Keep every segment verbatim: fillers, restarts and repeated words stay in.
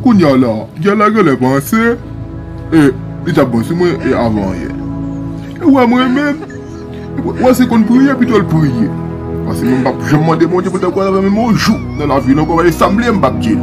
Kounye a la, Dyal la genlè panse, e, li t ap bon sou mwen, e, avan yè. E w wè mwen menm, w wè se konn priye pito l priye. Paske mwen m p ap janm mande Bondye pou l ta pral avè m menm yon jou nan lavi l ankò, paske sa m bliye m p ap di l.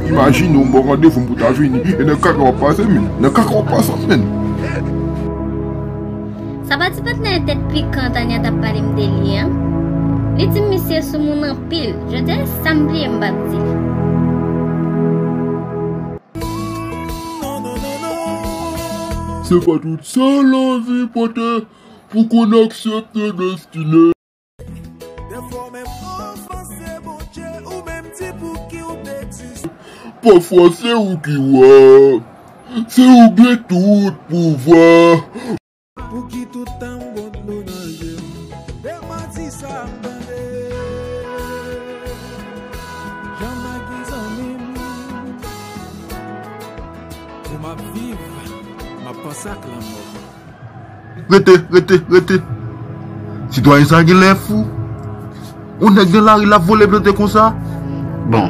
Imajine w, m ba w randevou m pou ta vini, e nan kaka w ap pase, men. Nan kaka w ap pase, men. Sa pa ti patnè tèt pikan Tania t ap pale m de li an? Li di m misye sou moun anpil. Jodi a sa m bliye m p ap di l. Se pa tout sa lavi pote pou konn aksepte destine. Dèfwa w menm ofanse Bondye, ou menm di pouki w t egziste. Pafwa se ou ki wa, se ou gen tout pouvwa. Pouki tout tan m gon dlo nan je m? Demanti sa m tande. Jan m ak zanmi m. Pou m ap viv, m ap panse ak lanmò. Rete, rete, rete. Sitwayen sa genlè fou. Yon nèg nan lari l ap vole plante konsa. Bon,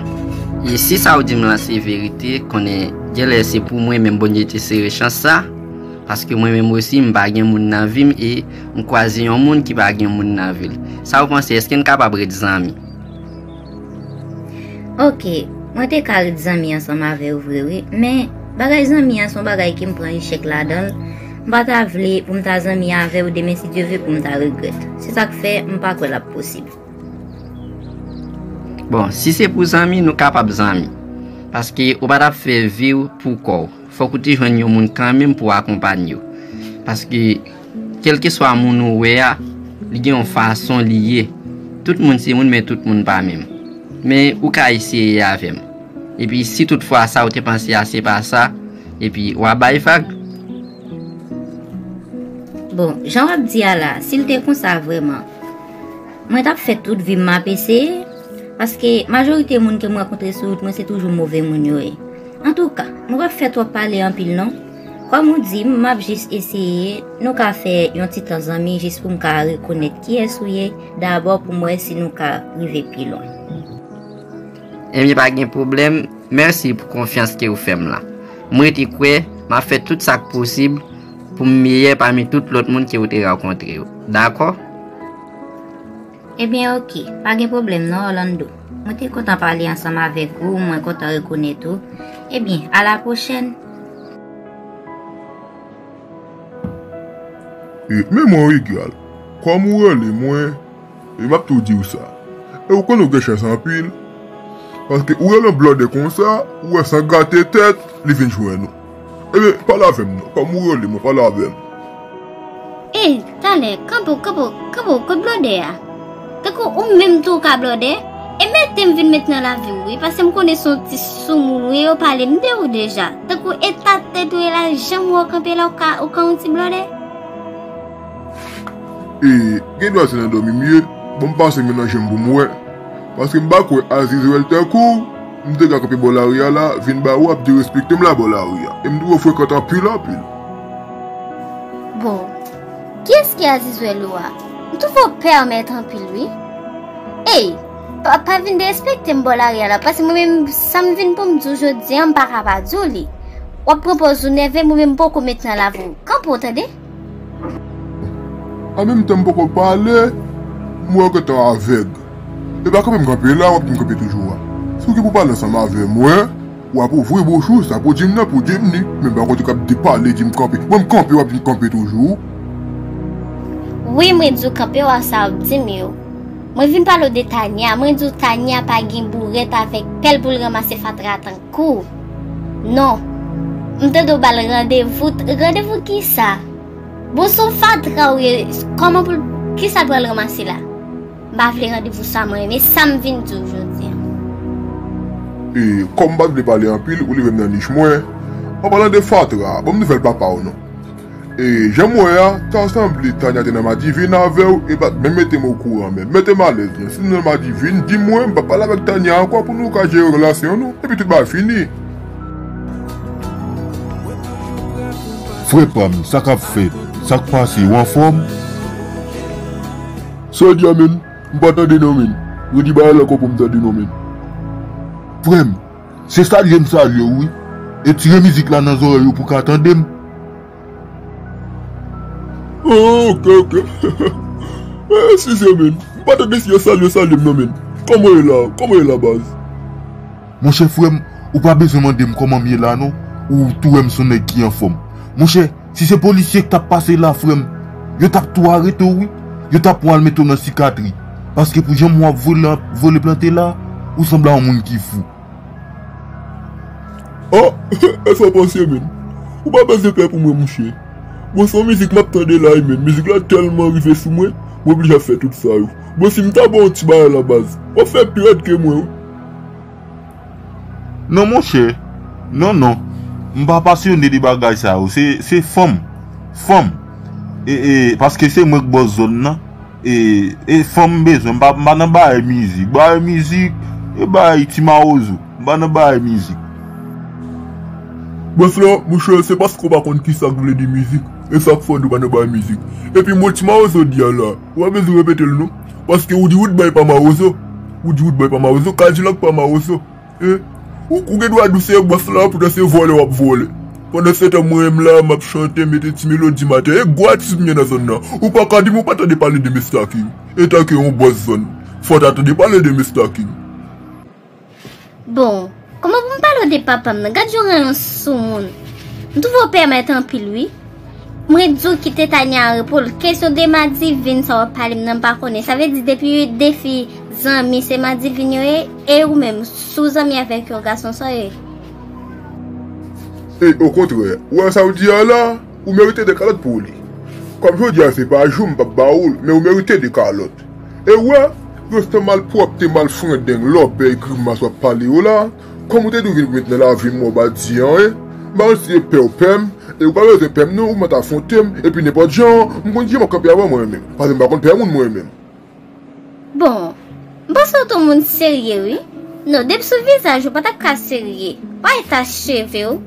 e si sa w di m lan se verite, konnen genlè se pou mwen menm Bondye te sere chans sa, paske mwen menm osi m pa gen moun nan vi m e m kwaze yon moun ki pa gen moun nan vi l. Sa w panse, èske n kapab ret zanmi? Ok, mwen te ka ret zanmi ansanm avè w vre wi, men bagay zanmi an se yon bagay ke m pran echèk ladan l, m pa ta vle pou m ta zanmi avè w demen si Dye vle pou m ta regrèt. Se sa k fè m pa kwè l ap posib. Bon, si se pou zanmi, nou kapab zanmi. Paske ou pa t ap fè vi w pou kò w. Fòk ou te jwenn yon moun kanmenm pou w akonpanye w. Paske, kèlkeswa moun ou wè a, li gen yon fason li ye. Tout moun se moun, men tout moun pa menm. Men ou ka eseye avè m. Epi si toutfwa sa ou te panse a se pa sa, epi w a bay vag. Bon, jan w ap di a la, si l te konsa vrèman, mwen t ap fè tout vi m m ap eseye, paske majorite moun ke m rankontre sou wout mwen se toujou move moun yo ye. Antouka, nou p ap fè twòp pale anpil non. Kòm ou di m, m ap jis eseye, nou ka fè yon ti tan zanmi jis pou m ka rekonèt kiyès ou ye dabò pou m wè si nou ka rive pi lwen. Ebyen pa gen pwoblèm, mèsi pou konfyans ke ou fè m lan. M rete kwè m ap fè tout sa k posib pou m meyè pami tout lòt moun ke ou te rankontre yo. Dakò? Ebyen oke, pa gen pwoblèm non Orlando. Mwen te kontan pale ansanm avèk ou, mwen kontan rekonèt ou. Ebyen, a la pwochèn. E, men mwen wi Gyal, kòm ou rele mwen, e m ap tou di w sa. E ou konn ou gen chans anpil, paske ou rele yon blòdè konsa, ou wè san gate tèt, li vin jwenn ou. Ebyen, pale avè m non, kòm ou rele mwen, pale avè m. Ey, talè, kanpe w, kanpe w, kanpe w, kot blòdè a? Tankou ou menm tou ou ka blòdè? E mete m vin met nan lavi w wi, paske m konnen se yon ti soumoun ou ye, yo pale m de ou deja. Tankou eta tèt ou ye la, janm wè w kanpe la, ou ka, ou ka yon ti blòdè? E, gen dwa se nan dòmi m ye, bon m pase melanje m pou m wè. Paske m pa kwè Azizwèl tankou w, m te ka kanpe bò lari a la, vin ba ou ap derespekte m la bò lari a. E m twouve w frekan anpil anpil. Bon, kiyès ki Azizwèl ou a? M twouve w pèmèt anpil wi. Ey, pa, pa vin derespekte m bò lari a la, paske mwen menm sa m vin pou m di w jodi a, m pa ka pa di w li. W ap pran pòz ou nève m, ou menm m poko met nan lavi w. Kanpe w tande? An menm tan m poko pale, m wè w gentan avèg. E pa kanpe m kanpe la, w ap di m kanpe toujou a. Si w gen pou pale ansanm avè mwen, w ap ouvri bouch ou, sa pou di m nan pou di m ni. Men pa kote k ap depale di m kanpe. Mwen m kanpe, w ap di m kanpe toujou. Wi, mwen di w kanpe, w a sa w ap di m yo. Mwen vin pale w de Tania, mwen di w Tania pa gen bourèt avèk pèl pou l ranmase fatra tankou w. Non. M tande w ba l randevou, randevou kisa? Bon, se yon fatra ou ye, kòman pou l, kisa l pral ranmase la? M pa vle randevou sa mwen, men sa m vin di w jodi a. E, kòm m pa t vle pale anpil, ou leve m nan nich mwen. An palan de fatra, ban m nouvèl papa w non. E, jan m wè a, ta sanble Tania te nan madivin avè w, e pa t menm mete m okouran menm. Mete m alèz non. Si nou nan madivin, di mwen, m p ap pale avèk Tania ankò pou nou ka jere relasyon nou. Epi tout bagay fini. Frè pa m, sa k ap fèt? Sa k pase? Ou anfòm? Sa w di a menm? M pa tande non menm. Redi bagay la ankò pou m tande non menm. Frè m, Se salye m salye w wi. Etire mizik la nan zòrèy ou pou w ka tande m. Oh, ok, ok. Eskize, men. M pa tande si yo salye, salye m non, men. Kòman w ye la? Kòman w ye la, baz? Monchè frè m, ou pa bezwen mande m kòman m ye la non. Ou tou wè m se yon nèg ki anfòm. Monchè, si se polisye k t ap pase la, frè m, yo t ap tou arete w wi. Yo t ap pran al mete w nan sikatri. Paske pou jan w ap vole, vole plante la, ou sanble a yon moun ki fou. Oh, e sa w panse, men. Ou pa bezwen pè pou mwen, monchè. Bon, se yon mizik m ap tande la wi, men. Mizik la tèlman rive sou mwen, mwen oblije ap fè tout sa yo. Bon, si m ta ba w yon ti bagay la, baz, w ap fè pi rèd ke mwen, wi. Non, monchè. Non, non. M pa pasyone de bagay sa yo. Se, se fanm. Fanm. E, e, paske se mwen k bòs zòn nan. E, e fanm m bezwen. M pa, m pa nan bagay mizik. Bagay mizik, e bagay ti mawozo. M pa nan bagay mizik. Bòs la, monchè, se paske w pa konn kisa k vle di mizik. E sa k fè w di w pa nan bagay mizik. Epi mo ti mawozo di a la, ou pa bezwen repete l non. Paske ou di woodboy pa mawozo. Ou di woodboy pa mawozo, kadilak pa mawozo. E, ou, ou gen dwa di w se bòs la, poutan se vòlè w ap vòlè. Pandan se tan mwen menm la, m ap chante, mete ti melodi m atè. E gwo atis m ye nan zòn nan. Ou pa ka di m ou pa tande pale de Mista King. Etanke yon bòs zòn, fò w ta tande pale de Mista King. Bon, kòman pou m pale w de papa m nan? Gad jan w reyons sou moun. M twouve w pèmèt anpil, wi. Mwen di w kite Tania an repo l. Kesyon de madivin sa w ap pale m nan, m pa konnen. Sa vle di depi de fi zanmi se madivin yo ye, e ou menm, si w zanmi avèk yon gason sa w ye? E, okontrè, ou wè sa w di a la? Ou merite de kalòt pou li. Kòm jodi a se pa jou m p ap ba ou l, men ou merite de kalòt. E w wè, restan malpwòpte, malfrendeng, lòbèy, grimas w ap pale yo la, kòm ou te di w vin met nan lavi m, ou pa di anyen, m pa konn si se pè w pè m, e ou pa bezwen pè m non, ou mèt afwonte m, epi nenpòt jan, m konn kijan m ap kanpe avè w mwen menm, paske m pa konn pè moun mwen menm. Bon, m panse w t on moun serye wi. Non, depi sou vizaj ou pa t ap ka serye. Pa e tach cheve w.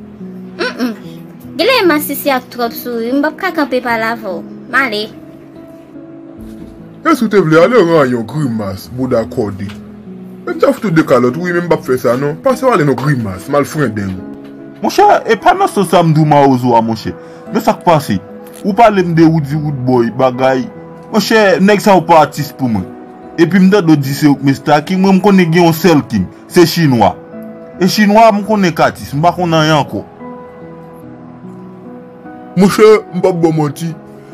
Hum. Genlè e masisi a k twòp sou ou wi, m p ap ka kanpe pale avè w. M ale. E si w te vle ale w ranyon, grimas, bouda kòde. Men m ta fout ou de kalòt wi, men m p ap fè sa non. Pase w ale non, grimas, malfrendeng. Monchè, e pa nan sans sa m di w mawozo a, monchè. Men sa k pase? Ou pale m de Roody Roodboy, bagay. Monchè, nèg sa yo pa atis pou mwen. Epi m tande w di se yo k Mista King, mwen m konnen gen yon sèl King, se Chinwa. E Chinwa m konnen k atis, m pa konn anyen ankò. Monchè, m p ap ba w manti.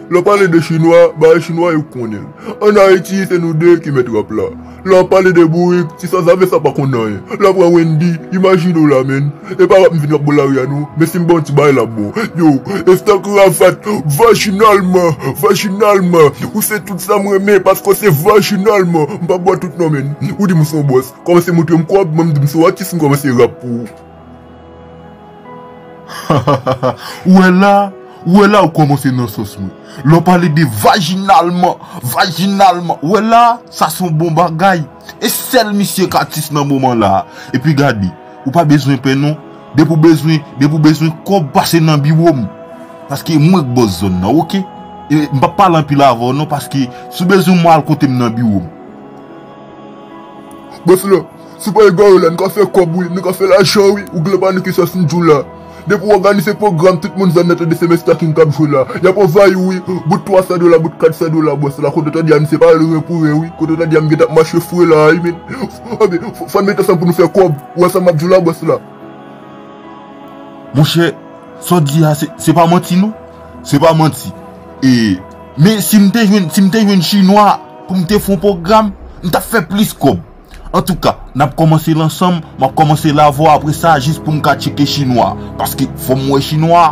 Lè w pale de Chinwa, bagay Chinwa yo k konnen l. Ann Ayiti, se nou de ki mèt rap la. Lè w ap pale de bourik, ti sanzave sa pa konn anyen. Lè w pran Wendy, imajine w la, menn. E pa rap m vin rap bò lari a non, men si m ba w ti bagay l ap bon. Yo, e sa kravat, vajinalman, vajinalman. Ou se tout sa m renmen, paske w se vajinalman. M p ap ba w tout non, menn. Ou di m ou se yon bòs. Kòmanse montre m kòb, mwen m di m se yon atis, m kòmanse rap pou ou. Ou wè la, ou wè la ou kòmanse nan sans mwen. Lè w pale de vajinalman, vajinalman, ou wè la, sa se yon bon bagay. E sèl misye k atis nan moman la. Epi gade, ou pa bezwen pè non. Depi w bezwen, depi w bezwen kòb, pase nan biwo m. Paske mwen k bòs zòn nan, oke? E m p ap pale anpil avè w non, paske si w bezwen mwen, al kote m nan biwo m. Bòs la, si w pa egare la, n ka fè kòb wi, n ka fè lajan wi, ou gle pa nou ki sòs n di w la. Depi w òganize pwogram, tout moun zòn nan tande se Mista King k ap jwe la. Y ap anvayi w wi, bout twa san dola, bout kat san dola, bòs la, kote w tande a m se pa ren pou ren wi, kote w tande a m gentan ap mache fre la wi, men. Anben, fò, fò n met ansanm pou nou fè kòb, ou wè sa m ap di w la, bòs la. Monchè, sa w di a, se, se pa manti non. Se pa manti. E, men si m te jwenn, si m te jwenn Chinwa pou m te fè yon pwogram, m t ap fè plis kòb. Antouka, n ap kòmanse l ansanm, m ap kòmanse l avè w apre sa, jis pou m ka tcheke Chinwa. Paske fò m wè Chinwa,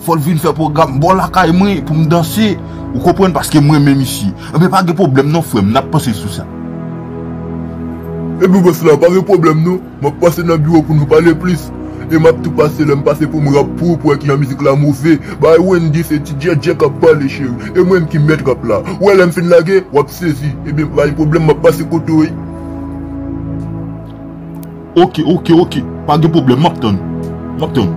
fò l vin fè pwogram bò lakay mwen pou m danse. Ou konprann? Paske m renmen misye. Enben, pa gen pwoblèm non, frè m, n ap panse sou sa. Ebyen, bòs la, pa gen pwoblèm non. M ap pase nan biwo pou nou pale plis. E m ap tou pase, lè m pase pou m rap pou ou, pou wè kijan mizik la move. Bay Wendy se ti djèdjè k ap pale, cheri. E mwen menm ki mèt rap la. Ou wè lè m fin lage, w ap sezi. Ebyen, pa gen pwoblèm, m ap pase kote w, wi. Oke, oke, oke. Pa gen pwoblèm, m ap tann. M ap tann.